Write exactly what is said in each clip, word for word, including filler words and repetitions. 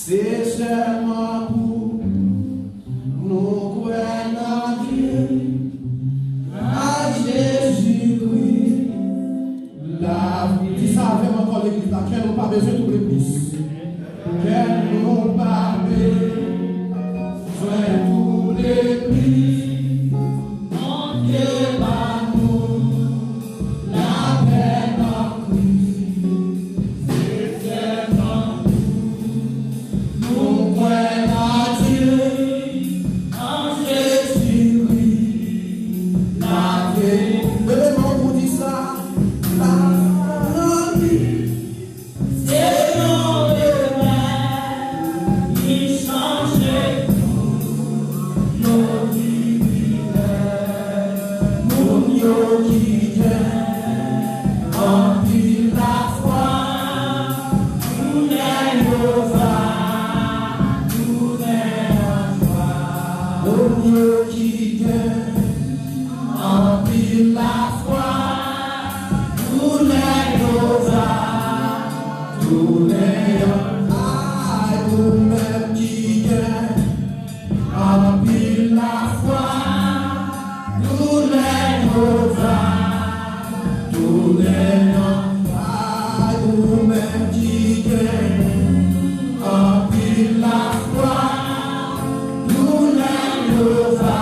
Se sèlman pou nou kwè nan Jezi, nan Jezikri. Di sa avè m ankò, legliz la, kè nou pa bezwen twouble plis. Kè nou pa bezwen twouble plis. Bondye ba nou lapè nan Kris. Se sèlman nou kwè nan Dye, an Jezikri, lave. Leve men w pou di sa. Lave. Se yon remèd ki chanje tou. Yo ki pi lè, moun yo ki gen anpil lafwa, doulè yo va tounen an jwa. Moun yo ki gen anpil lafwa, doulè yo va tounen an jwa. Ay, ou menm ki gen anpil lafwa, doulè yo va tounen an jwa. Ou menm ki gen anpil lafwa, doulè yo va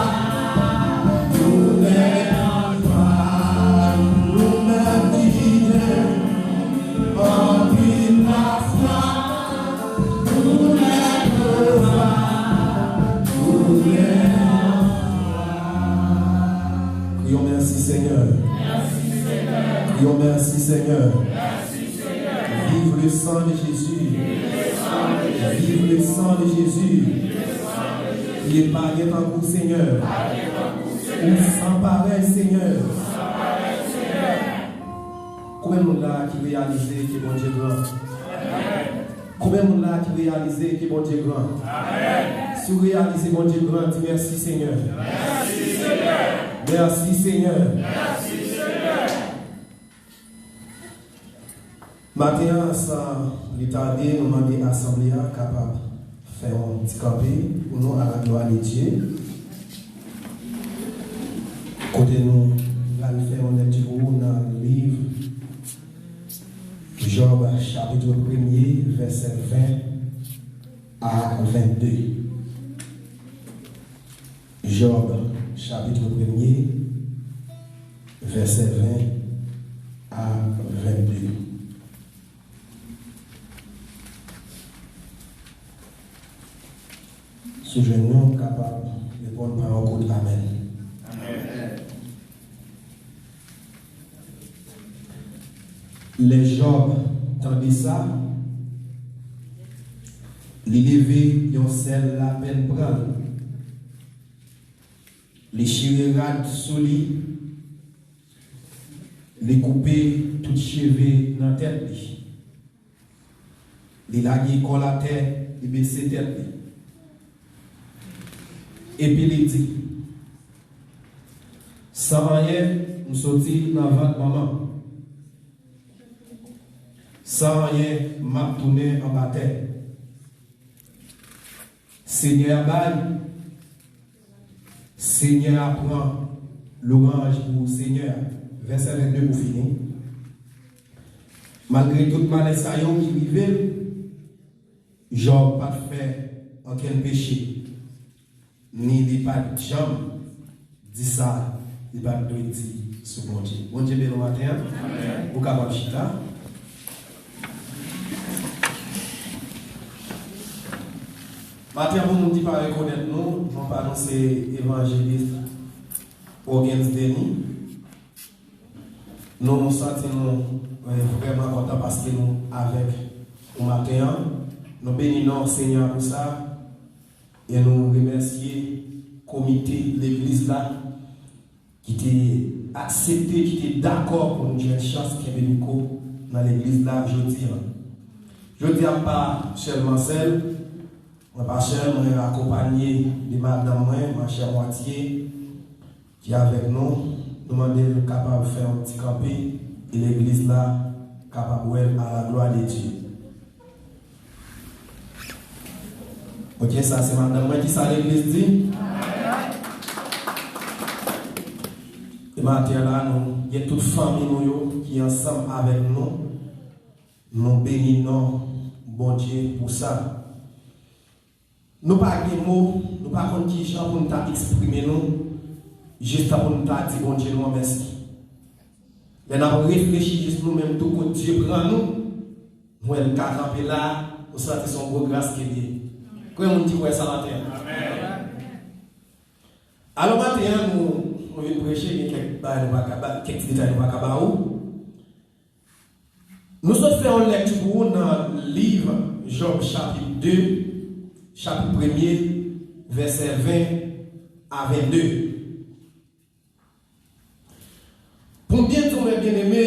tounen an jwa. Ou menm ki gen anpil lafwa, doulè yo va tounen an jwa. Kriyons mèsi, Senyè. Kriyons mèsi, Senyè. Vive le sang de Jésus. Vive le sang de Jésus. Li pa gen tankou, Senyè. Ou san parèy, Senyè. Konbyen moun la ki reyalize ke Bondye gran? Konbyen moun la ki reyalize ke Bondye gran? Si w reyalize Bondye gran, di mèsi, Senyè. Mèsi, Senyè. Maten an, san pli tade, nou mande asanble a kapab fè yon ti kanpe pou nou, à la gloire de Dieu. Kote nou pral fè yon lèkti pou ou nan liv Jòb, chapit premye, vèsè ven a vennde. Jòb, chapit premye, vèsè ven a vennde. Si w jwenn li, w kapab reponn pa yon kout amèn. Amèn. Lè Jòb tande sa, li leve yon sèl lapenn pran l. Li chire rad sou li, li koupe tout cheve nan tèt li. Li lage kò l atè, li bese tèt li. Epi li di, "San anyen, m soti nan vant manman m. San anyen, m ap tounen anba tè." Senyè a bay, Senyè a pran. Lwanj pou Senyè a. Vèsè vennde pou fini. Malgre tout malè sa yo ki rive l, Jòb pa t fè okenn peche, ni li pa t janm di sa li pa t dwe di sou Bondye. Bondye beni w maten an. Amèn. Ou kapab chita. Maten an, pou moun ki pa rekonèt nou, non pa nou se Evanjelis Orgens Denis. Nou, nou santi nou, eh, vrèman kontan paske nou avèk ou maten an. Nou beni non Senyè a pou sa. E nou remèsye komite legliz la ki te aksepte, ki te dakò pou nou jwenn chans kenbe mikwo nan legliz la jodi a. Jodi a, m pa sèlman sèl, mwen pa sèl, mwen akonpanye de madanm mwen, ma chère moitié, ki avèk nou. Nou mande l kapab fè yon ti kanpe e legliz la kapab wè l à la gloire de Dieu. Ok, sa se madanm mwen. Kisa legliz di? E maten an la, nou gen tout fanmi nou yo ki ansanm avèk nou. Nou beni non Bondye pou sa. Nou pa gen mo, nou pa konn ki jan pou n ta eksprime nou, jis tan pou n ta di Bondye nou an mèsi. Lè n ap reflechi jis nou menm tou kot Dye pran nou, nou wè n ka kanpe la, nou santi se yon gwo gras ke l ye. Konbyen moun ki kwè sa maten an? Alò maten an, nou, nou vin preche, gen kèk bagay nou pa ka ba, kèk ti detay nou pa ka ba ou. Nou sot fè yon lèkti pou ou nan liv Jòb chapit de, chapit premye, vèsè ven a vennde. Pou m byen di w, mè byeneme,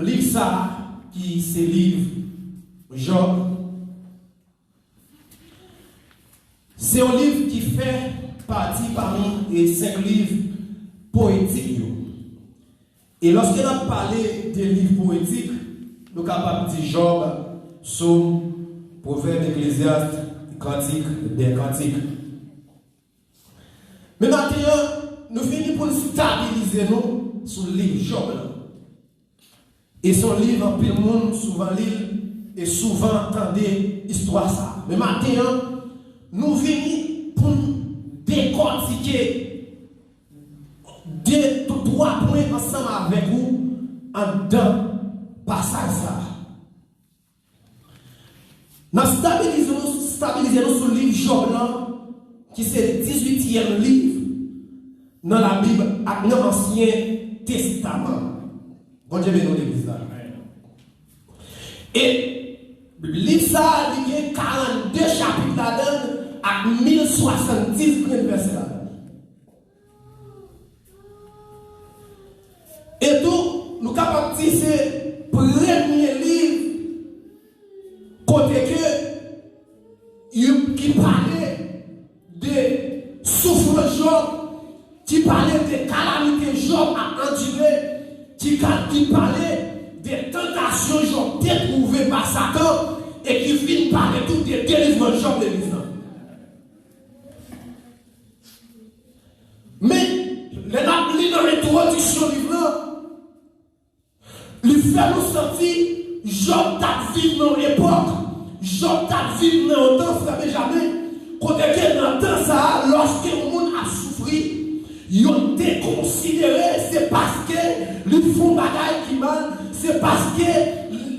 liv sa a, ki se liv Jòb, se yon liv ki fè pati pami e senk liv powetik yo. E lòske n ap pale de liv powetik, nou kapab di Jòb, Sòm, Pwovèb, Eklezyas, Kantik dè Kantik. Men maten an, nou vini pou n stabilize nou sou liv Jòb la. E se yon liv anpil moun souvan li l e souvan tande istwa sa a. Men maten an, nou vini pou n dekòtike de, twa pwen ansanm avèk ou anndan pasaj sa a. N ap stabilize nou, stabilize nou sou liv Jòb lan, ki se dizuityèm liv nan Labib ak nan Ansyen Testaman. Bondye beni w, legliz la. E liv sa a, li gen karannde chapit ladan l ak mil swasanndis grenn vèsè ladan l. E tou, nou kapab di se premye liv kote ke, ki pale de soufrans Jòb, ki pale de kalamite Jòb ap andire, ki ka, ki pale de tantasyon Jòb te twouve pa Satan, e ki vin pale tou de delivrans Jòb, legliz lan. Men, lè n ap li nan entwodiksyon liv lan, li fè nou santi Jòb t ap viv nan yon epòk, Jòb t ap viv nan yon tan, frè Benjamen, kote ke nan tan sa a, lòske yon moun ap soufri, yo te konsidere se paske li fè yon bagay ki mal, se paske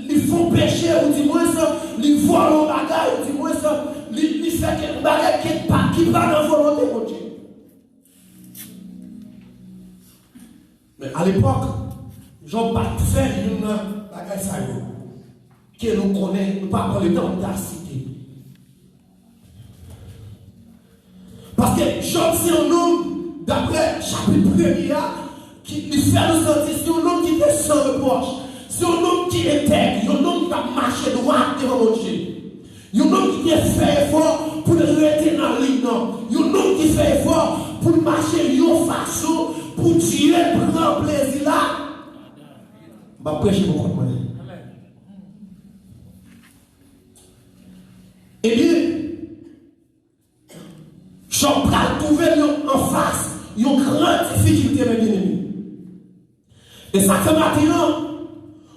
li fè yon peche, oudimwens, li vòlè yon bagay, oudimwens, li, li fè kèk bagay ki pa, ki pa nan volonte Bondye. Men alepòk, Jòb pa t fè youn nan bagay sa yo ke nou konnen, nou pa pran letan pou n ta site. Paske Jòb se yon nonm, daprè chapit premye a, ki, li fè nou santi se yon nonm ki te san repwòch, se yon nonm ki entèg, yon nonm ki t ap mache dwat devan Bondye. Yon nonm ki te fè efò pou l rete nan liy nan. Yon nonm ki fè efò pou l mache yon fason pou Dye pran plezi la. M ap preche pou kont mwen. Ebyen, Jòb pral twouve l anfas yon gran difikilte, mè byeneme. E sa k fè maten an,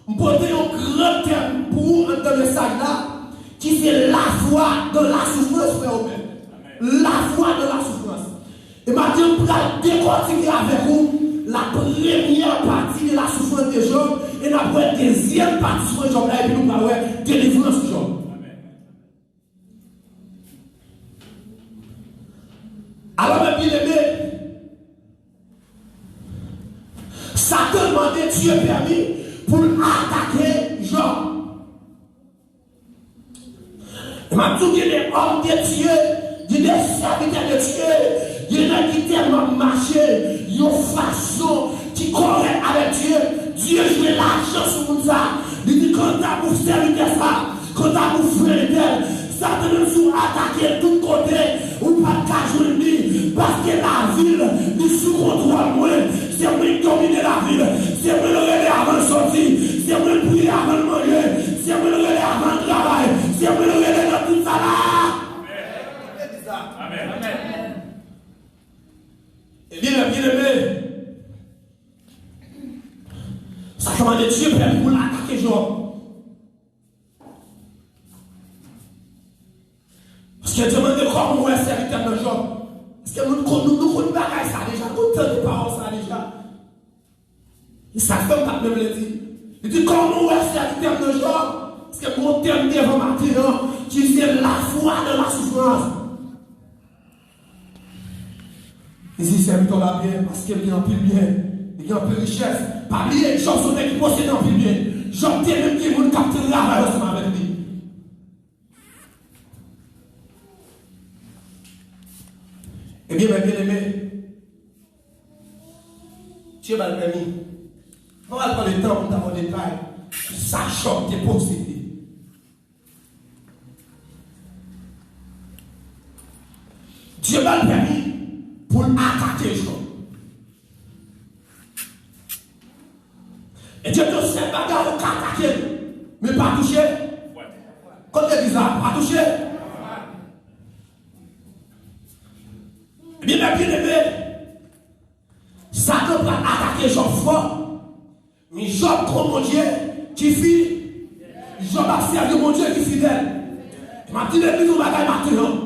m pote yon gran tèm pou ou anndan mesaj la, ki se lafwa dans la souffrance, frè Obè. Lafwa dans la souffrance. E maten an, m pral dekòtike avèk ou la premyè pati de la souffrance de Job, e n ap wè dezyèm pati soufrans Jòb la, epi nou pral wè delivrans Jòb. Alò, mè byeneme, Satan mande Dye pèmi pou l atake Jòb. E m ap di w, gen de òm de Dye, gen de sèvitè de Dye, gen nèg ki tèlman mache yon fason ki kòrèk avèk Dye, Dye jwe lajan sou moun sa. Li di, kanta pou sèvitè sa, kanta pou frè entèl, Satan menm si w atake l tout kote, ou pa t ka jwenn li, paske lavi l, li sou kontwòl mwen. Se mwen k domine lavi l. Se mwen l rele avan l soti. Se mwen l priye avan l manje. Se mwen l rele avan l travay. Se mwen l rele nan tout sa la. Mande Dye pèmi pou l atake Jòb. Paske Dye mande kòman w wè sèvitè m nan Jòb. Èske nou konn, nou, nou konn bagay sa deja? Nou konn tande pawòl sa deja? E sa fè m pa t menm vle di. Li di, kòman w wè sèvitè m nan Jòb? Paske m gen yon tèm devan maten an ki se lafwa nan la soufrans. Li di, sèvitè w la byen, paske l gen anpil byen, li gen anpil richès. Pa bliye, Jòb se yon nèg ki posede anpil byen. Jòb te menm gen moun k ap travay ansanm avèk li. Ebyen, mè byeneme, Dye ba l pèmi. Mwen pral pran letan pou m ta ba w detay sa Jòb te posede. Dye ba l pèmi pou l atake Jòb. E Dye di w sèl bagay ou ka atake l, men pa touche. Kot legliz la, pa touche. Ebyen, mè byeneme, Satan pral atake Jòb fò. Men Jòb gon Bondye ki fi, Jòb ap sèvi yon Bondye ki fidèl. E m ap di legliz yon bagay maten an.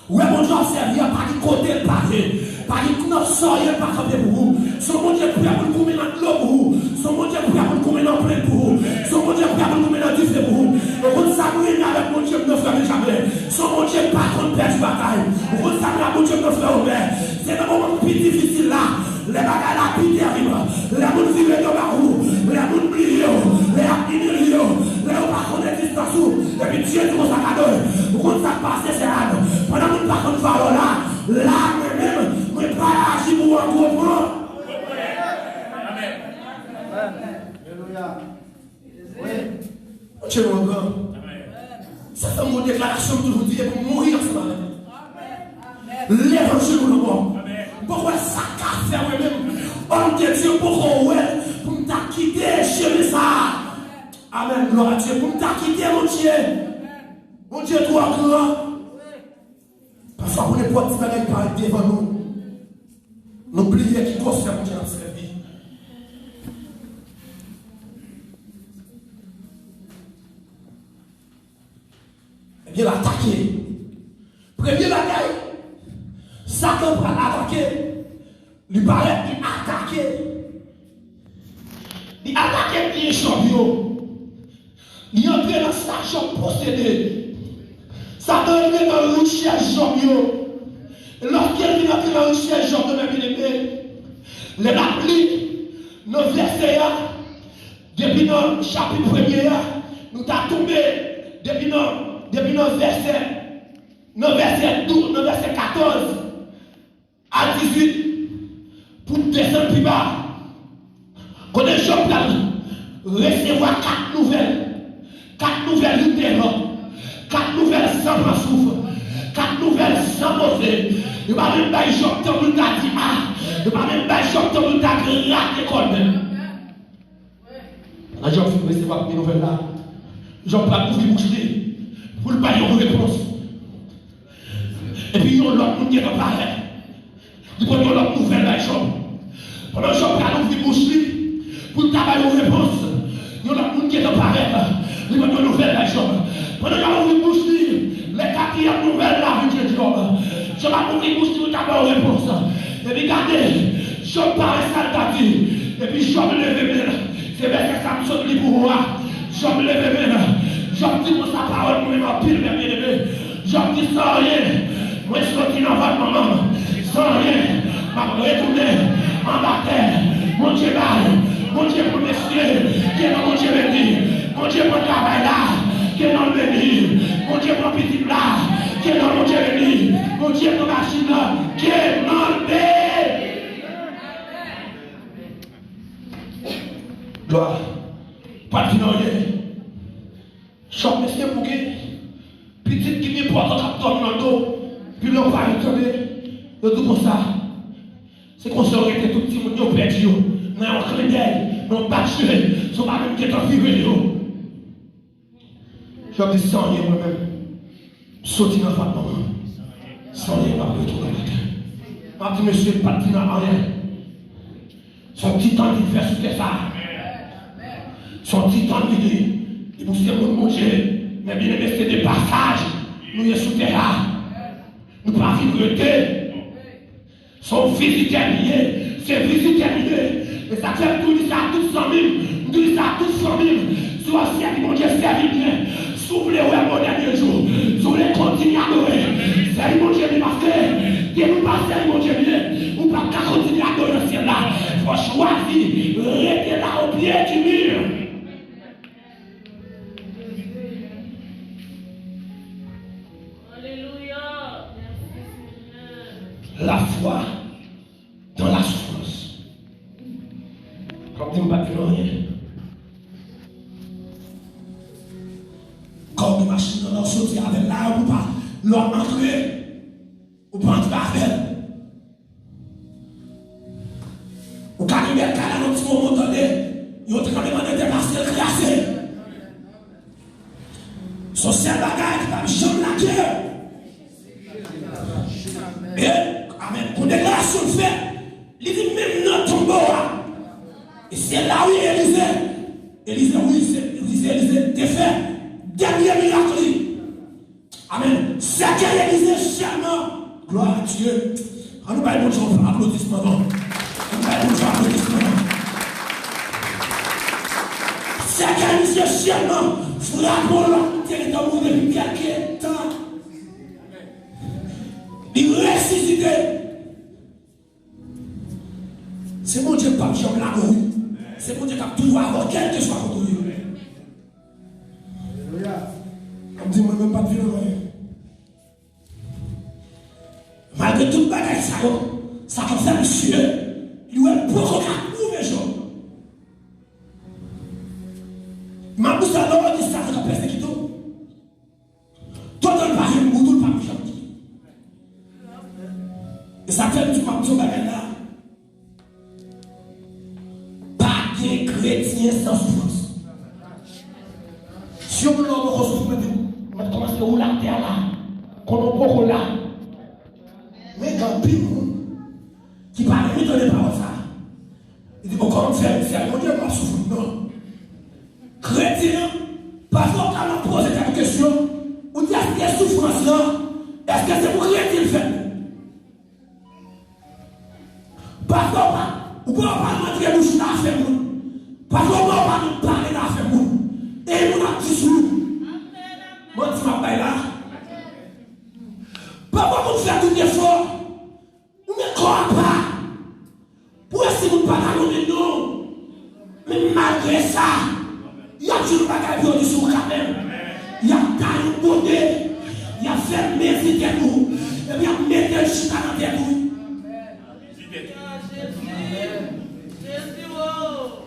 Ou wè Bondye w ap sèvi a, pa gen kote l pa ye. Pa gen kòb sòyè l pa kanpe pou ou. Se yon Bondye k prè pou l goumen nan dlo pou ou. Se yon Bondye k prè pou l goumen nan plenn pou ou. Se yon Bondye k prè pou l goumen nan dife pou ou. Ou konn sa m renmen avèk Bondye m nan, frè Benjamin? Se yon Bondye k pa konn pèdi batay. Ou konn sa m renmen avèk Bondye m nan, frè Obè? Se nan moman ki pi difisil la, lè bagay la pi terib, lè moun vire do ba ou, lè moun bliye w, lè y ap imilye w, lè yo pa konn egzistans ou, epi Dye di konsa, gade, ou konn sa k pase, sè Ann? Pandan moun pa konn valè w la, la, mwen menm, mwen pral aji pou w an gwo pwen. Alelouya. Bondye nou an gran. Sa fè m gon deklarasyon m toujou di, e pou m mouri ansanm avèk li. Levanjil ou nan mò. M poko wè sa k ka fè mwen menm, òm de Dye, m poko wè l pou m ta kite chemen sa a. Amèn, glwa a Dye. Pou m ta kite Bondye. Bondye twò gran. Pafwa, pou nenpòt ti bagay ki parèt devan nou, nou bliye ki gwosè Bondye n ap sèvi. Ebyen, l atake. Premye bagay, Satan pral atake. Li parèt, li atake. Li atake byen Jòb yo. Li antre nan sa Jòb posede. Satan antre nan richès Jòb yo. E lòske l vin antre nan richès Jòb yo, mè byeneme, lè n ap li nan vèsè a, depi nan chapit premye a, nou ta tonbe depi nan, depi nan vèsè, nan vèsè douz, nan vèsè katòz a dizuit, pou desann pi ba, kote Jòb pral resevwa kat nouvèl, kat nouvèl yon tèlò, kat nouvèl san pran souf, kat nouvèl san poze. Yo pa menm bay Jòb tan pou l ta di a, yo pa menm bay Jòb tan pou l ta grate kò l menm. Pandan Jòb fin resevwa premye nouvèl la, Jòb pral ouvri bouch li pou l bay yon repons. Epi yon lòt moun gentan parèt. Li pote yon lòt nouvèl bay Jòb. Pandan Jòb pral ouvri bouch li pou l ta bay yon repons, yon lòt moun gentan parèt. Li pote yon nouvèl bay Jòb. Pandan l ap ouvri bouch li, lè katriyèm nouvèl la vin jwenn Jòb, Jòb ap ouvri bouch li pou l ta bay yon repons. Epi gade, Jòb pa wè sa l ta di. Epi Jòb leve men l. Se vèsè sa m sot li pou ou a. Jòb leve men l. Jòb di konsa, pawòl mwen anpil, mè byeneme. Jòb di, san anyen, mwen soti nan vant manman m. San anyen, m ap retounen anba tè. Bondye bay, Bondye pran mesye, ke non Bondye beni. Bondye pran travay la, ke non l beni. Bondye pran pitit la, ke non Bondye beni. Bondye pran machin nan, ke non l beni. Glwa. Pa t vin anyen. Chòk mesye pou gen pitit ki byen pòtan k ap dòmi nan do. Pi lè w pa retounen, yo di w konsa. Se konsa yo rete tout timoun yo pèdi yo. Nan yon klendèy, nan yon bat je, san w pa menm gentan vire yo. Jòb di, san anyen mwen menm, m soti nan vant manman m. San anyen m ap retounen anba tè. M ap di mesye pa t di nan anyen. Se yon ti tan li fè sou tè sa a. Se yon ti tan li ye. Li pou se moun Bondye. Men byeneme, se de pasaj nou ye sou tè a. Nou pa vin rete. Se yon vizitè li ye. Se vizitè li ye. E sa k fè m toujou di sa a tout zanmi m. M toujou di sa a tout fanmi m. Si w ap sèvi Bondye, sèvi l byen. Si w vle wè bon dènye jou, si w vle kontinye adore, sèvi Bondye byen, paske depi w pa sèvi Bondye byen, ou p ap ka kontinye adore nan syèl la. Fò w chwazi rete la, o pye di mi. Alelouya. Mèsi, Senyè. La foi dans la souffrance. Kòm di m pa t vin anyen. Kòm machin nan, nan soti avè l la, ou pa, lè w antre, ou pa antre avè l. Ou ka gen bèl kay la nan ti moman, tande, yon tranblemann de tè pase l kraze. Se yon sèl bagay ki p ap janm lage w. E, amèn. Gon deklarasyon l fè. Li di, menm nan tonbo a. E se la, wi, Elize. Elize, wi, se, wi, se Elize te fè dènye mirak li. Amèn. Sèkèy Elize sèlman. Glwa a Dye. An nou bay Bondye yon aplodisman, non. An nou bay Bondye yon aplodisman, non. Sèkèy Elize sèlman frape yon lòt moun ki te gentan mouri depi kèlke tan. Li resisite. Se Bondye k p ap janm lage w, wi. Se Bondye k ap toujou avè w, kèlkeswa kote w ye. Alelouya. Kòm di mwen menm pa t vin anyen. Malgre tout bagay sa yo, sa k ap fè misye, li wè l poko ka pwouve Jòb. M ap di sa, lè w di Satan k ap pèsekite w. Tout tan l pa jwenn bout ou, l p ap janm kite. E sa fè m di w, m ap di w bagay la. Pa gen kretyen san soufrans. Si yon moun la poko soufri, mwen di w, mwen kòmanse woule atè a la. Konnen w poko la. Men gen anpil moun ki pa renmen tande pawòl sa a. Li di, bon, kòman m fè, m sèvi Bondye, m ap soufri? Non. Kretyen an, pafwa w ka nan poze tèt ou kesyon, ou di, èske soufrans lan, èske se pou kretyen l fèt? Pafwa w pa, ou pa, w pa rantre bouch ou nan afè moun. Pafwa w pa, w pa nan pale nan afè moun. E moun ap di sou ou. Manti m ap bay la. Pafwa moun fè tout efò. Ou met kò apa pou wè si moun pa ka nonmen non w. Men malgre sa, y ap jwenn yon bagay pou yo di sou ou kanmenm. Y ap taye yon bone, y ap fè l mezi tèt ou, epi y ap mete l chita nan tèt ou. Jezi, Jezi, oh.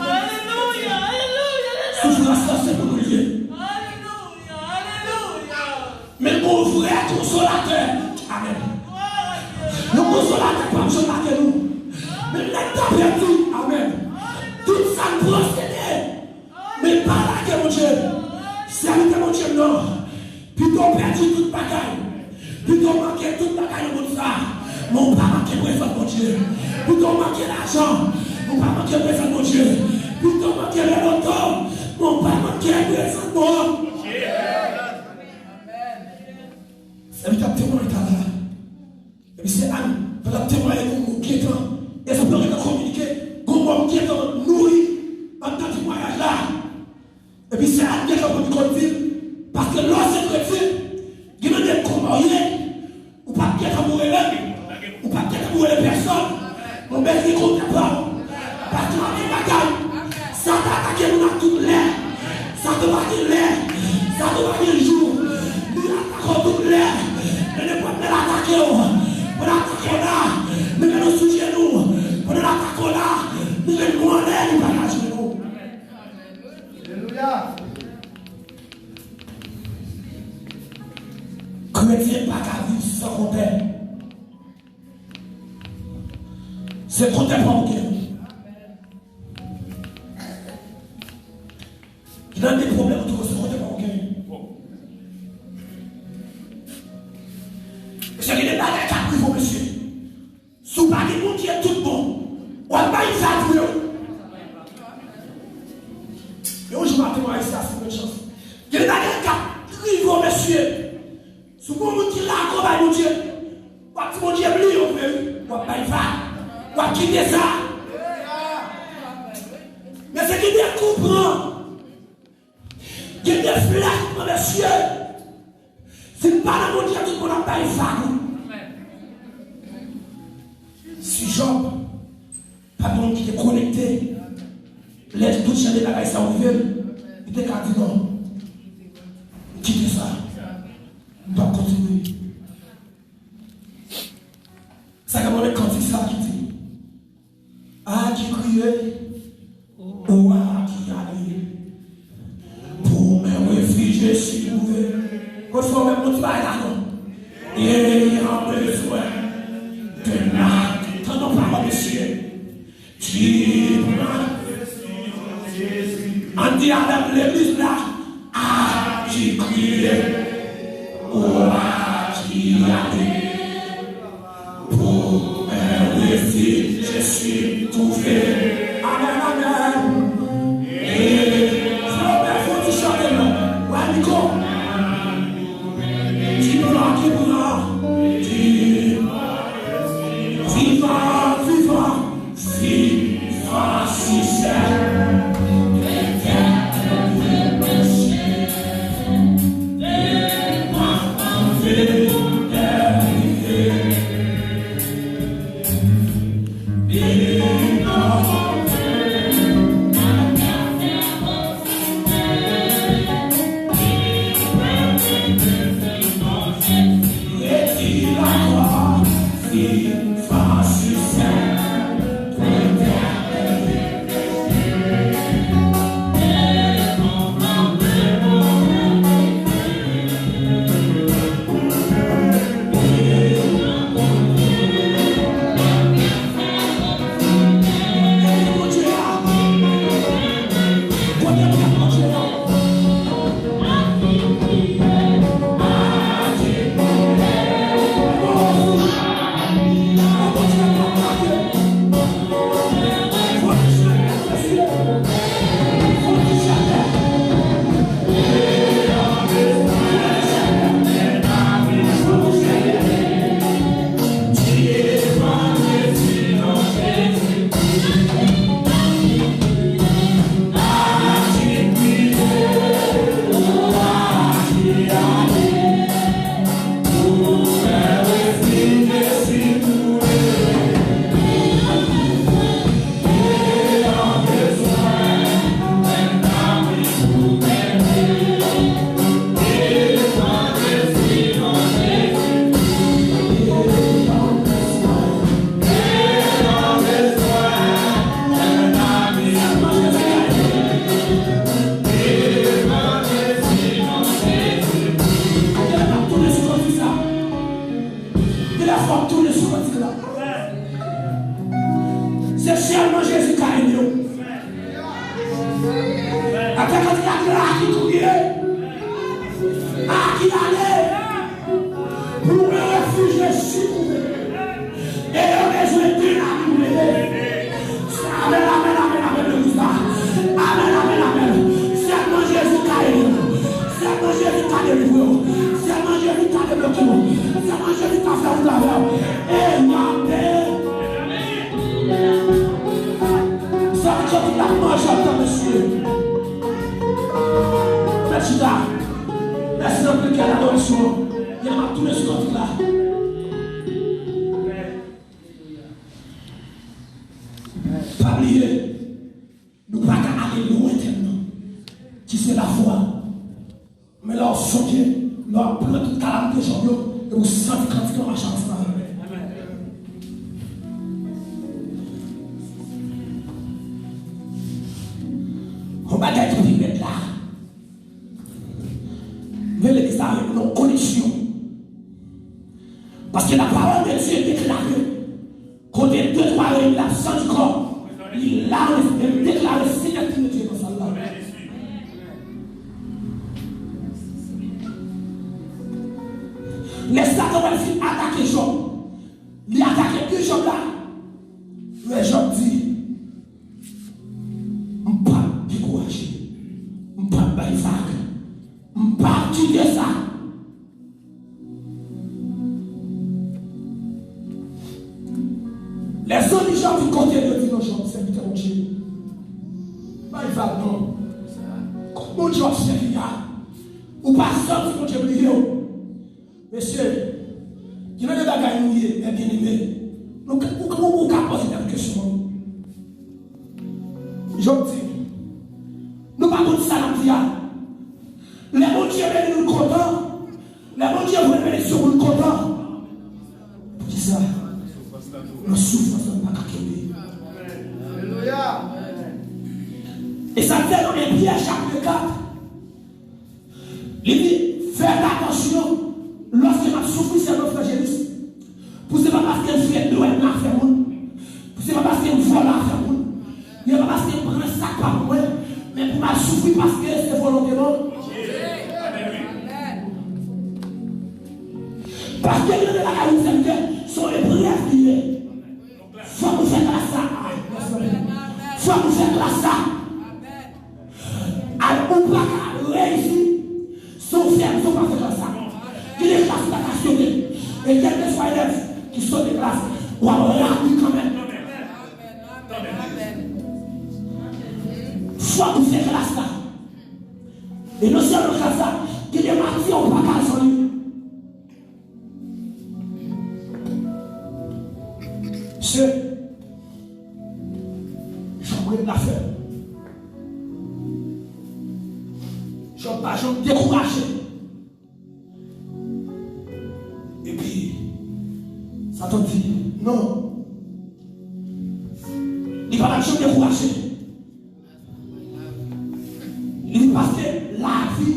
Alelouya, alelouya, alelouya. Soufrans la se pou nou l ye. Alelouya, alelouya. Men gon vrè konsolatè. Amèn. Yon konsolatè p ap janm lage nou. Men nèg ta pèdi. Amèn. Tout sa n posede. Men pa lage Bondye. Sèvitè Bondye m nan. Pito w pèdi tout bagay. Pito w manke tout bagay nan mond sa a, men w pa manke prezans Bondye. Pito w manke lajan, men w pa manke prezans Bondye. Pito w manke lè loto, men w pa manke prezans Bondye. Sèvitè ap temwaye talè a. Epi sè Ann, pandan l ap temwaye, gon mo gentan, espri an gentan kominike, gon mo gentan nouri anndan temwayaj la. Epi sè Ann gentan pran mikwo l di l, paske lè w se kretyen, gen nan de kòman w ye, ou p ap gentan pou rele m, ou p ap gentan pou rele pèsòn, men w bezwen konn tèt pa w. Paske w ap gen batay. Satan atake moun ak tout lè. Satan pa gen lè. Satan pa gen jou. Li atake w tout lè. Men nenpòt lè l atake w, pandan l atake w la, li mennen w sou jenou. Pandan l atake w la, li mennen w anlè, li pa ka jwenn ou. Alelouya. Kretyen pa ka viv san kontè. Se kontè pa w gen. Ki nan de pwoblèm ou twouve se kontè pa w gen. Mesye, gen de bagay k ap rive w, mesye. Si w pa gen Bondye tout bon, w ap bay sa vre. Temwayaj sa sou mechan. Gen de bagay k ap rive w, mesye. Si w gon moun ki lakò bay Bondye, w ap di Bondye bliye w vre wi. W ap bay vag. W ap kite sa. Men se ki de kou pran. Gen de flèch pran, mesye. Si n pa nan Bondye, tout moun ap bay vag wi. Si Jòb pa t yon moun ki te konekte, lè tout jan de bagay sa yo rive l, li te ka di non. M kite sa. M p ap kontinye. Sa k ap nan kantik sa ki di, A qui crier, au roi qui aller, pour me réfugier si vous voulez. Kot fò menm moun ti bagay la non. Ayant besoin de la, tann yon pawòl mesye. Qui prend Ann di avè m legliz la, A qui crier, au roi qui aller, pour un refuge je suis trouvé. Amèn, amèn. E, fò mwen fò ti chante non. Wè, Niko. Ki pran, ki pran, ki vivan, vivan, vivan, si sè. Kilè fò m tounen sou kantik la? Se sèlman Jezi ka ede w. Apre kantik la, di, A qui crier, à qui aller, pour un refuge je suis trouvé. E yo bezwen de la nou rele. Amèn, amèn, amèn, amèn, legliz la. Amèn, amèn, amèn. Sèlman Jezi ka ede w. Sèlman Jezi ka delivre w. Sèlman Jezi ka debloke w. Sèlman Jezi ka fè wout avè w. E w ap beni. Sa ki sòti la manje antan, mesye. Fè chita. Mèsi anpil, kè adorasyon. Yè m ap tounen sou kantik la. Pa bliye, nou pa ka ale lwen tèm nan, ki se lafwa. Men lè w sonje, lè w ap pran tout kalamite Jòb yo, epi w santi kantik lan mache ansanm avè l. Yon bagay ki pi rèd la. Men legliz la, yon koneksyon. Paske lapawòl de Dye deklare, kote de twa reyini, l ap santi kò, li la, li deklare Senyè ki rete nan sal la. Lè Satan pral fin atake Jòb, li atake pye Jòb la. Lè Jòb di, M p ap dekouraje. Sa non. Kot Bondye w ap sèvi a? Ou pa santi Bondye bliye w? Mesye, gen nan de bagay nou ye, men byeneme, nou ka, ou, ou, ou ka poze tèt kesyon. Jan m di, nou pa konn sa n ap di a. Lè Bondye beni nou, n kontan. Lè Bondye voye benediksyon pou n kontan. Poukisa? Nan soufrans la, n pa ka kenbe. Alelouya. E sa fè nan Ebre chapit kat, li di, fè atansyon lòske n ap soufri, sèvant Frangélis. Pou se pa paske n fè dwèt nan afè moun. Pou se pa paske n vòlè afè moun. Se pa paske m pran sa k pa pou mwen. Men pou m al soufri paske se volonte Bondye. Paske gen de bagay ou fè, se yon eprèv li ye. Fòk ou fè klas la. Fòk ou fè klas la. Al, ou pa ka reyisi si w fè, si w pa fè klas sa. Gen de klas ou ta ka sote. E kèlkeswa elèv ki sote klas, w ap rayi kanmenm. Fòk ou fè klas sa. E non sèlman klas sa, gen de matyè ou pa ka al sou li. Se jan w ret la fè. Jan w pa janm dekouraje. Epi, Satan di, non. Li pa t ap janm dekouraje. Li di, paske lavi,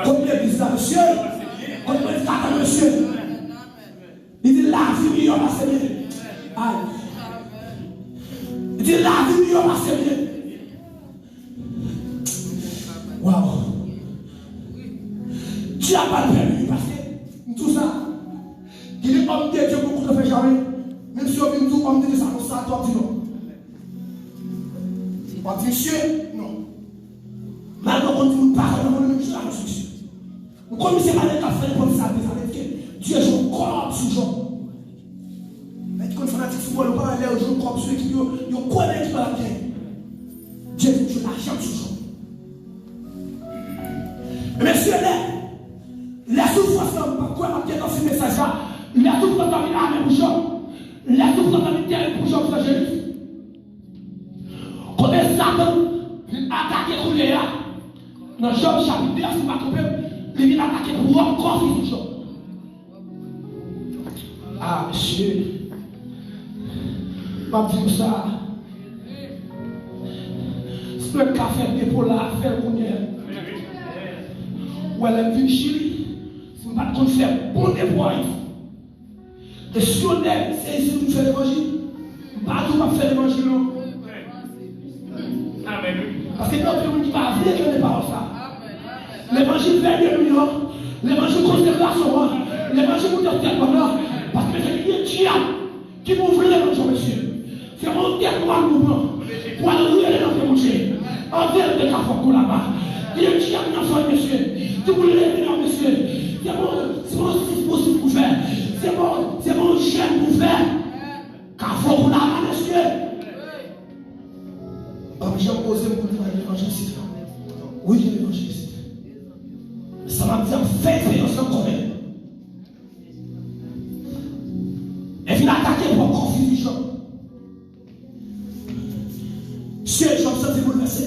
kot legliz la, mesye, kot predikatè, mesye. Li di, lavi miyò pase byen. Ay. Li di, lavi miyò pase byen. Waw. Dyab pa pèdi, paske m di w sa. Gen de òm de Dye pou koute fè jare. Menm si yo vin di w òm de Dye sa konsa, w ap di non. W ap di, mesye, non. Malgre w konn di moun pa fè, men moun menm jan avans, mesye. Ou konn misye pa nèg k ap fè nenpòt sa, sa vle di ke Dye jwe yon kòb sou Jòb. Nèg ki konn fanatik foutbòl yo pa lè yo jwe yon kòb sou ekip yo, yo kwè nan ekip la l ap genyen. Dye vin jwe lajan sou Jòb. Mesye, lè, lè soufrans lan, m pa kwè m ap gentan fin mesaj la, lè soufrans lan vin amè pou Jòb, lè soufrans lan vin tèrib pou Jòb, Frè Jenis. Kote Satan vin atake kounye a, nan Jòb chapit de a, si m pa twonpe m, li vin atake pwòp kò fizik Jòb. Ah, mesye. M ap di nou sa. Si mwen ka fè depo la, fè l kounye a. Ou wè, lè m vin Chili, si m pa t konn fè bon depo Ayiti, e si yon nèg se isit pou fè levanjil, m pa di w p ap fè levanjil, non. Amèn, wi. Paske gen anpil moun ki pa vle tande pawòl sa. Levanjil vèyè de nwi an, levanjil konsekrasyon an, levanjil moute tèt bòn nan. Paske, mesye, gen dyab ki mouvle levanjil, mesye. Se pa yon tèt nwa nou pran pou al rele nan pye Bondye. Anvè l te ka fòk kou laba. Gen dyab nan fòy, mesye. Ti moun leve nan, mesye. Se bon, se bon sif pou sif pou fè. Se bon, se bon jèn pou fè. Ka fòk kou laba, mesye. Ban m jan poze m pou m di levanjil isit la. Wi, gen levanjil isit. Sa m ap di ap fè eksperyans lan konnen. E vin atake pwòp kò fizik Jòb. Sye Jòb santi boulvèse.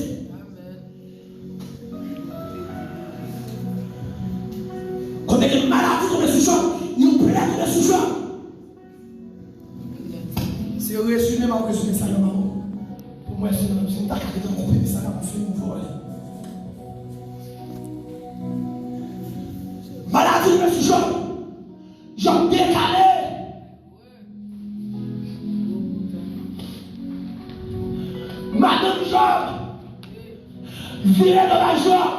Kote ke maladi tonbe sou Jòb, yon plè tonbe sou Jòb. Se rezime m ap rezime sa nan manman. Pou mwen, si m ta ka gentan koupe mesaj la pou fini, m vòlè. Maladi tonbe sou Jòb. Jòb dekale. Madanm Jòb vire do bay Jòb.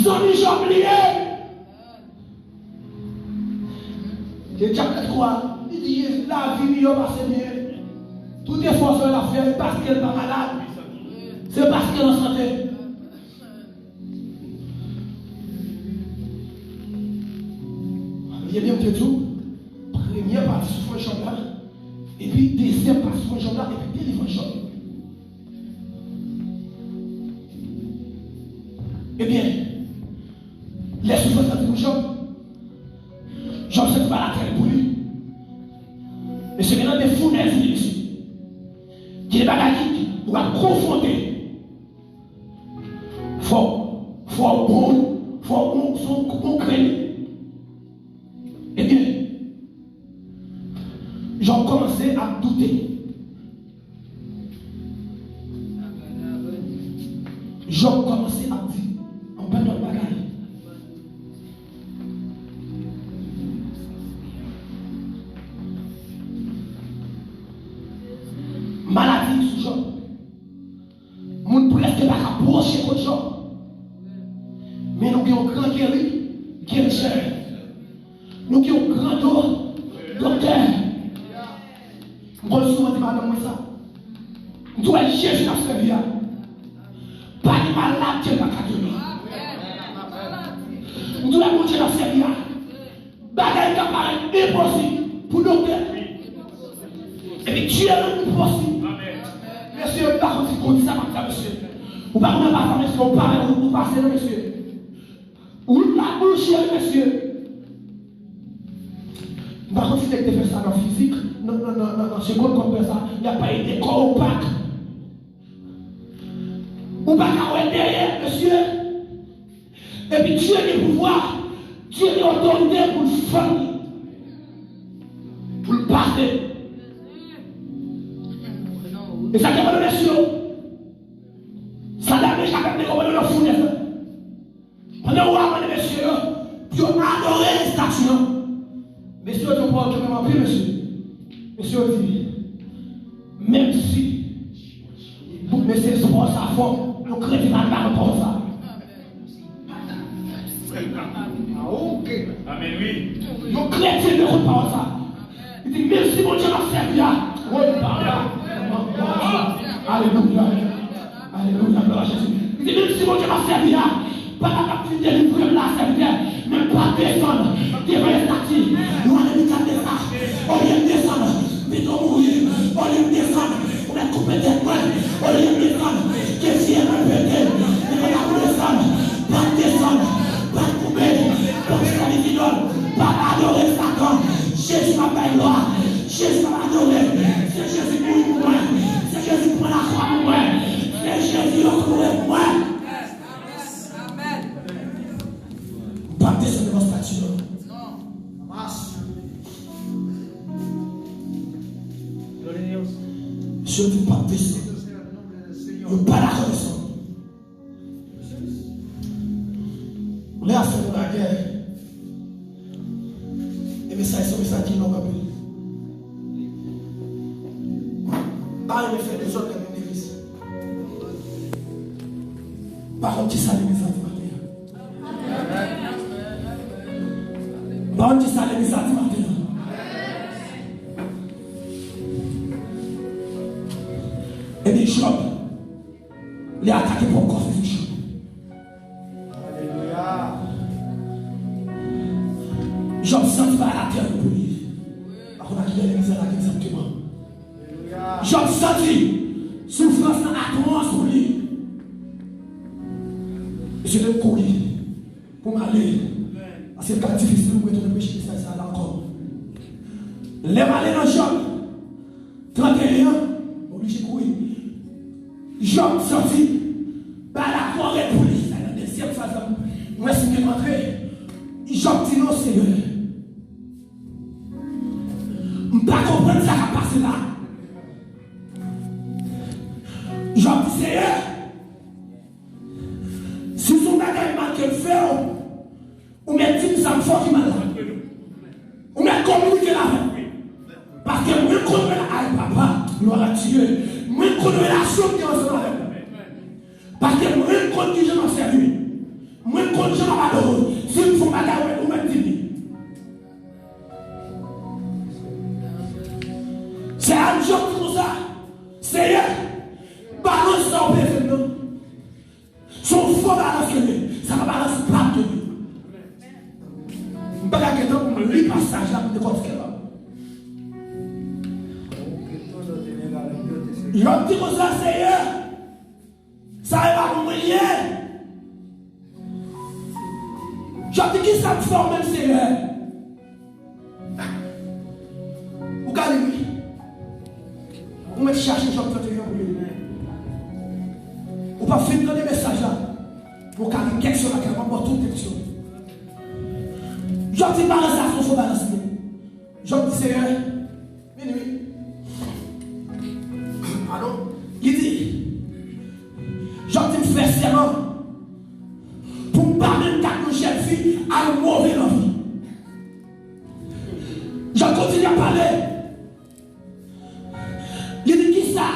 Zanmi Jòb li ye. Ke dyab tèt kwa, li di lavi miyò pase byen. Tout efò sa l ap fè, se paske l pa malad. Se paske l an sante. Bliye byen m te di w, premyè pati soufrans Jòb la, epi dezyèm pati soufrans Jòb la, epi delivrans Jòb. Ebyen, lè soufrans la vin pou Jòb, Jòb santi mal atè pou li. Mesye, gen nan de founèz li, mesye. Gen de bagay ki, ki ou ap konfwonte. Fò, fò ou bon, fò ou, fò ou, fò ou krenn. Ebyen, Jòb kòmanse ap doute. Jòb kòmanse ap di anpil lòt bagay. Maladi sou Jòb. Moun prèske pa ka pwoche kot Jòb. Men nou gen yon gran geri, geri chè. Nou gen yon gran do, doktè. M konn souvan di madanm mwen sa. M di, w wè Jezi n ap sèvi a, pa gen maladi l pa ka geri. M di, w wè Bondye n ap sèvi a, bagay ka parèt enposib pou doktè. Epi Dye rann li posib. Mesye, m pa konn si kote sa m ap di sa, mesye. Ou pa konn anba sa, mesye, ou pa, ou, ou pase, non, mesye. Wout la bouche, mesye. M pa konn si nèg te fè sa nan fizik, nan, nan, nan, nan, nan segonn kòm fè sa, y ap pale de kò opak. Ou pa ka wè dèyè, mesye. Epi Dye gen pouvwa, Dye gen otorite pou l fann li, pou l pase. E sa k ap mande mesye yo. Sa dame chak ap dekonpòte nan founèz la. Pandan wa mande mesye yo pou yo adore estati an, mesye yo di yon pawòl ki vrèman anpil, mesye. Mesye yo di, menm si bout mesye espò sa fò, yon kretyen pa ka pawòl sa. Yon kretyen dwe kout pawòl sa. Li di, menm si Bondye m ap sèvi a, woy, papa, manman, alelouya, alelouya, glwa a Jezi. Li di, menm si Bondye m ap sèvi a, pa kapab vin delivre m la, sèvitè, men m pral desann devan estati. Yo ale li gade sa. Olye m desann, pito mouri. Olye m desann, ou mèt koupe tèt mwen. Olye m desann, ke zye mwen pete. Men mwen pa pou desann, pa desann, pa koupe, pa sèvi zidòl, pa adore Satan. Jezi m ap bay glwa. Jezi m ap adore. Se Jezi ki mouri pou mwen. Se Jezi ki pran lakwa pou mwen. Se Jezi yo koure pou mwen. Amen. Amen. M p ap desann devan estati an. Misye di m p ap desann. Yo pa dakò desann. Lè a fè nou lagè. E mesaj se yon mesaj ki long anpil. M pa renmen fè dezòd nan legliz. M pa konn kisa legliz la di maten an. M pa konn kisa legliz la di maten an. Ebyen, Jòb, li atake pwòp kò fizik Jòb. Jòb santi bagay la tèriv pou li. Pa konn a kilè legliz la lage egzakteman. Jòb santi soufrans lan atwòs pou li. Mesye, te kouri pou m ale. Paske l t ap difisil pou m retounen preche mesaj sa a la ankò. Lè m ale nan Jòb trannteyen an, m oblije kouri. Jòb santi bagay la twò rèd pou li. Sa nan dezyèm fraz la, m wè si m te antre. Jòb di, non, Seyè. M pa konprann sa k ap pase la. Jòb di, Seyè, si se yon bagay mal ke m fè w, ou mèt di m sa m fè w ki mal la. Ou mèt kominike l avè m. Paske mwen konn rela-, ay papa, glwa a Dye. Mwen konn relasyon m gen ansanm avè w. Paske mwen konn kijan m ap sèvi. Mwen konn jan m ap adore w. Si m fè yon bagay, ou mèt, ou mèt di m li. Sè Ann Jòb di konsa, Seyè, balans sa w peze m nan, se yon fo balans ke l ye. Sa pa balans pa m ke l ye. M pa ka gentan pou m li pasaj la pou m dekòtike l. Jòb di konsa, Seyè, sa e pa pou mwen l ye. Jòb di, "Kisa m fè w menm, Senyè?" Ou ka li, wi. Ou mèt chache Jòb trannteyen pou li. Ou p ap fin tande mesaj la. Ou ka li tèks yo lakay, w ap wè tout tèks yo. Jòb di, "Balans sa, se yon fo balans li ye." Jòb di, "Senyè, vini, wi." Padon. Li di, Jòb di, "M fè sèman pou m pa menm gad yon jèn fi a yon move lanvi." Jòb kontinye ap pale. Li di, "Kisa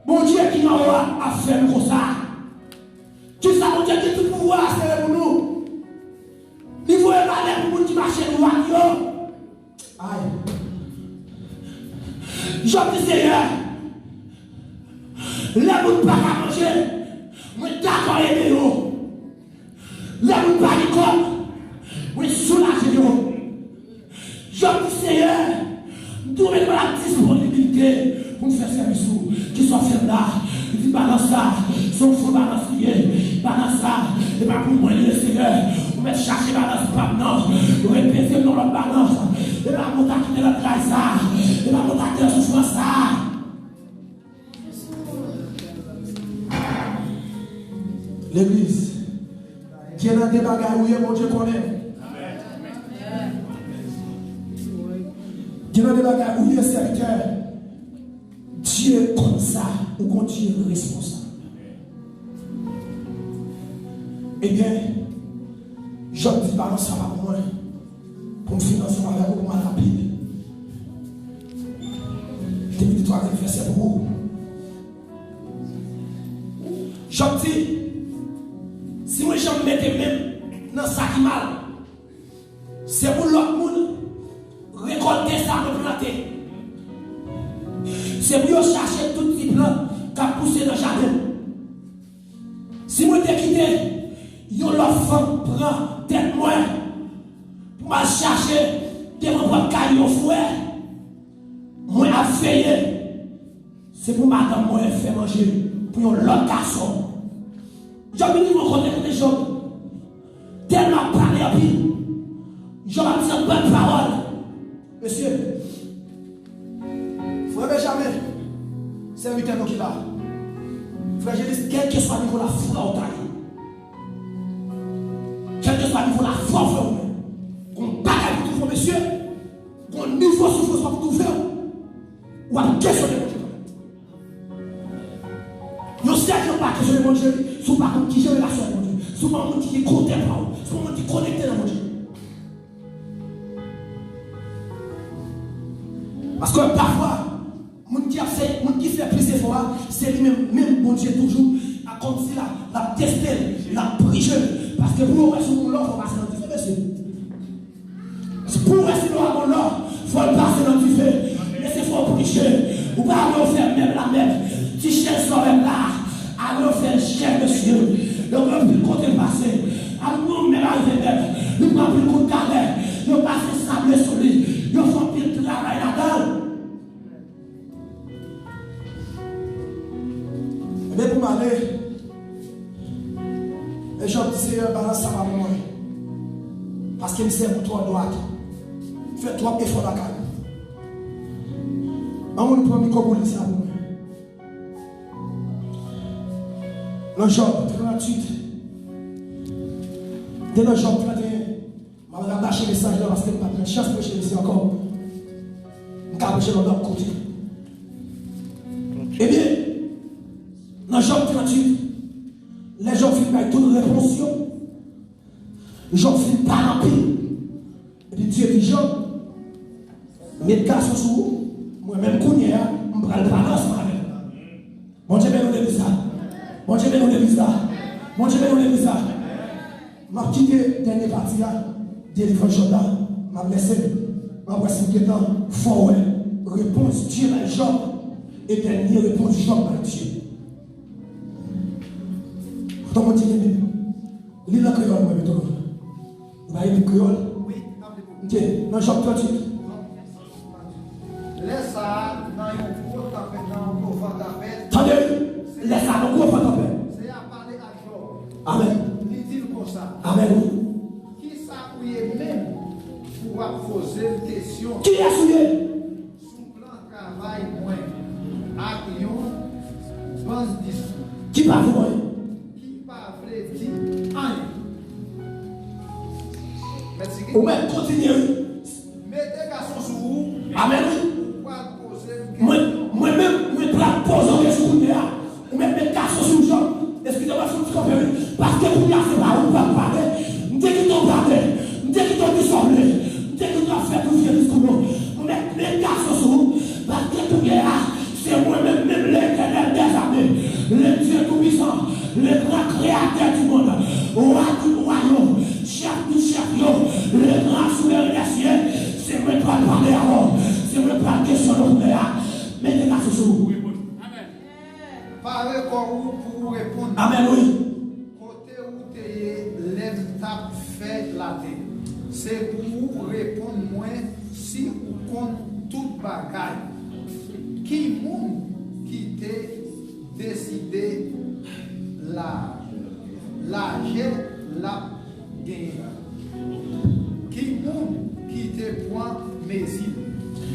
Bondye ki anwo a ap fè nou konsa? Kisa Bondye ki tout pouvwa a sere pou nou? Li voye malè pou moun ki mache dwat yo." Ay. Jòb di, "Senyè, lè moun pa ka manje, mwen dakò ede yo. Lè moun pa gen kòb, mwen soulaje yo." Jòb di, "Senyè, m tou met mwen ak disponibilite pou m fè sèvis ou. Kisa w fè m la?" Li di, "Balans sa, se yon fo balans li ye. Balans sa, se pa pou mwen li ye, Senyè. Ou mèt chache balans pa m nan. Ou mèt peze m nan lòt balans. Se pa mwen ta kite lòt kay sa. Se pa mwen ta kite soufrans sa." Legliz, gen nan de bagay ou ye, Bondye konnen. Gen nan de bagay ou ye, sèvitè, Dye konn sa, ou gon Dye responsab. Ebyen, Jòb di, "Balans sa pa pou mwen, pou m fin ansanm avèk ou, pou m al rapid." Depi de twa anivèsè pou ou. Jòb di, "Si mwen janm mete men m nan sa ki mal, se pou lòt moun rekòlte sa mwen plante. Se pou yo chache tout ti plant k ap pouse nan jaden m. Si mwen te kite yon lòt fanm pran tèt mwen pou m al chache devan pòt kay yon frè, mwen ap veye, se pou madanm mwen fè manje pou yon lòt gason." Jòb vin rive yon kote, kote Jòb tèlman ap pale anpil, Jòb ap di anpil pawòl. Mesye, frè Benjamin, sèvitè nou ki la, frè Jelis, kèlkeswa nivo lafwa w ta ye, kèlkeswa nivo lafwa w, frè, ou menm, gon bagay pou twouve w, mesye, gon nivo soufrans w ap twouve w, w ap kesyone Bondye kanmenm. Yon sèl jan w pa kesyone Bondye, si w pa konn ki jan relasyon ak Bondye, si w pa yon moun ki gen kontè pa w, si w pa yon moun ki konekte nan Bondye. Paske pafwa, moun ki ap fè, moun ki fè plis efò a, se li menm, menm Bondye toujou, a kòmsi l ap, l ap teste l, l ap prije l. Paske pou yo wè si w gon lò, fò w pase nan dife, mesye. Pou w wè si lò a gon lò, fò l pase nan dife. Mesye, fò w prije. Ou pa ale w fè mèb la mèb. Ti chèz sa w mèb la, ale w fè l chèz, mesye. Donk, anpil kote l pase. Al pran yon mèb al fè mèb. Li pran anpil kout galè. Yo pase sable sou li. Yo fè anpil travay ladan l. Ebyen, pou m ale, e Jòb di, Seyè, balans sa pa pou mwen. Paske m sèvi w twò dwat. M fè twòp efò lakay ou. Ban mwen pran mikwo pou li sa pou mwen. Nan Jòb tranntuit. De nan Jòb tranteyen. M ap rabache mesaj la paske m pa t gen chans preche misye ankò. M ka preche nan lòt kote. Ebyen, nan Jòb tranntuit, lè Jòb fin bay tout repons yo, Jòb fin pale anpil. Epi Dye di Jòb, met gason sou ou, mwen menm kounye a, m pral pale ansanm avè w. Bondye beni w legliz la. Bondye beni w legliz la. Bondye beni w legliz la. M ap kite dènye pati a, delivrans Jòb la, m ap lese l. M ap wè si m gentan fè w wè repons Dye bay Jòb e dènye repons Jòb bay Dye. Kòman Dye gen Bib? Li nan kreyòl mwen pito. Ou pa gen Bib kreyòl? Wi, m ap li pou ou. Ok, nan Jòb tranntuit. Lè sa a, nan yon gwo tanpèt, nan yon gwo van tanpèt. Tande, lè sa a, nan gwo van tanpèt. Seyè a pale ak Jòb. Amèn. Li di l konsa. Amèn, wi. Ou ye menm pou w ap poze m kesyon. Kiyès ou ye? Sou plan travay mwen ak yon bann diskou. Ki pa vre. Ki pa vle di anyen. Mèt sigi. Ou mèt kontinye, wi. Mete gason sou ou. Amèn, wi. Ou pral poze m kesyon. Mwen, mwen menm, mwen pral poze w kesyon kounye a. Ou mèt met gason sou Jòb. Eskize mwen, fò m ti kanpe, wi. Paske kounye a se pa ou k pral pale. M te kite w pale. M te kite w disòble. M te kite w ap fè tout vye diskou yo. Ou mèt met gason sou ou. Paske kounye a, se mwen menm, menm Letènèl dèzame, le Dieu tout-puissant, le grand créateur du monde, wa tout wa yo, chèf tout chèf yo, le grand souverain des cieux, se mwen k pral pale avè w. Se mwen k pral kesyone w kounye a. Mete gason sou ou. Pare kò ou pou ou reponn. Amèn, wi. Kote ou te ye lè m t ap fè latè? Se pou ou reponn mwen si ou konn tout bagay. Ki moun ki te deside la, lajè l ap genyen? Ki moun ki te pran mezi l?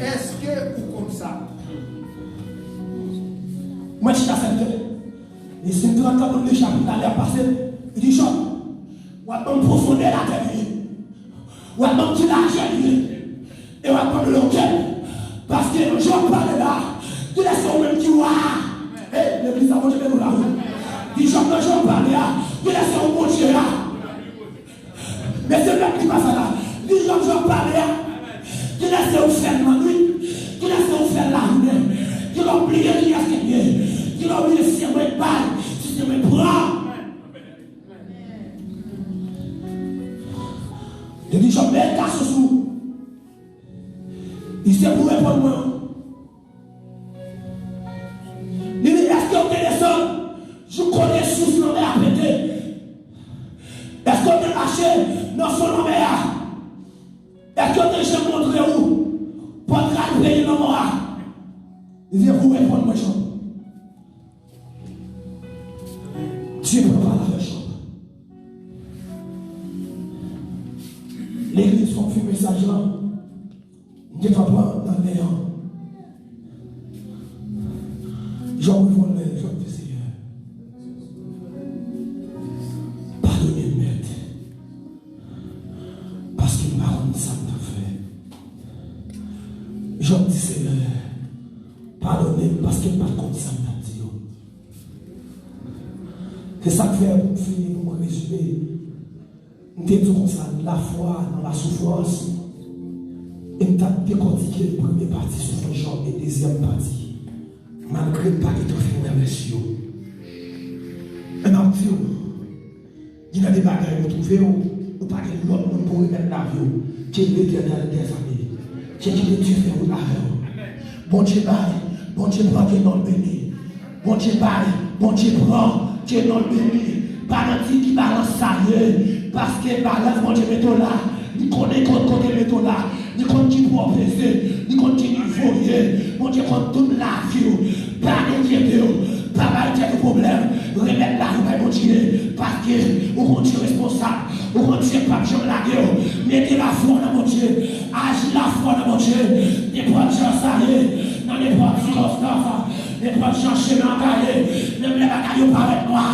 Èske ou konn sa? Mwen chita sèvitè. E si m te antann moun deja pou talè ap pase, li di, Jòb, w ap ban m pwofondè latè li ye. W ap ban m ki lajè li ye. E w ap ban m longè l. Paske Jòb pale la, kilès se ou menm ki wa a? E, legliz la, Bondye beni w la, wi. Di Jòb nan jan w pale a, kilès se ou Bondye a? Mesye, mèt li pa sa la. Li jan Jòb pale a. Kilès se ou fè l lannwit? Kilès se ou fè l lajounen? Kilè w bliye kiyès ke l ye? Kilè w bliye si se mwen k bay, si se mwen k pran? Li di Jòb, men gason sou. Li se pou reponn mwen. Li di, èske w te desann jouk kote sous lanmè a pete? Èske w te mache nan fon lanmè a? Èske w te janm montre ou pòtay peyi lanmò a? Li di, pou reponn mwen, Jòb. Dye pran pale avè Jòb. Legliz, fò m fin mesaj lan. M gentan pran nan men an. Jòb reponn mwen, Jòb di, Seyè, padone m, Mèt, paske m pa konn sa m t ap fè. Jòb di, Seyè, padone m, paske m pa t konn sa m t ap di yo. Se sa k fè, pou m fini, pou m rezime, m te di w konsa, lafwa nan lasoufrans, e m t ap dekòtike premye pati soufrans Jòb e dezyèm pati, malgre m pa gentan fin wè rès yo. E m ap di w, gen nan de bagay ou twouve w, ou pa gen lòt moun pou remèt lavi w ke Letènèl dèzame, ke kite Dye fè wout avè w. Bondye bay, Bondye pran, ke non l beni. Bondye bay, Bondye pran, ke non l beni. Pa nan di ki balans sa ye, paske balans Bondye mete w la, li konnen kot kote l mete w la, li konn ki pwa w peze, li konn ki nivo w ye. Bondye konn tout lavi w. Pa enkyete w, pa bay tèt ou pwoblèm, remèt lavi w bay Bondye, paske ou gon Dye responsab, ou gon Dye k p ap janm lage w. Mete lafwa w nan Bondye, aji lafwa w nan Bondye, nenpòt jan sa ye, nan nenpòt sikonstans, nenpòt jan chemen an ta ye, menm lè bagay yo parèt nwa,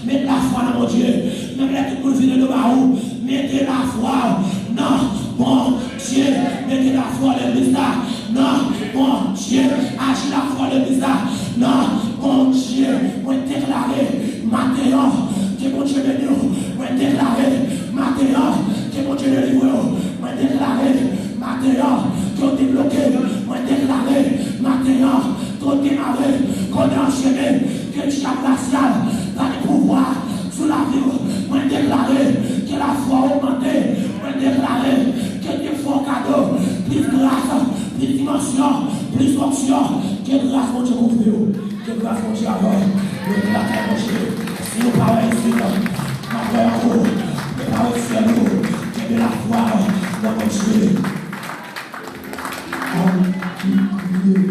met lafwa nan Bondye. Menm lè tout moun vire do ba ou, mete lafwa w nan Bondye. Mete lafwa w legliz la nan Bondye. Aji lafwa w legliz la nan Bondye. Mwen deklare maten an, ke Bondye beni w. Mwen deklare maten an, ke Bondye delivre w. Mwen deklare maten an, ke w debloke. Mwen deklare maten an, ke w demare kòdè anchennen, ke dyab rasyal pa gen pouvwa sou lavi w. Mwen deklare ke lafwa w ogmante. Mwen deklare ke Dye fè w kado plis gras, plis dimansyon, plis onksyon. Ke gras Bondye kouvri w. Ke gras Bondye avè w. Mete l ak Bondye. Si nou pa wè isit, n ap wè anwo. Prepare syèl ou. Kenbe lafwa nan Bondye.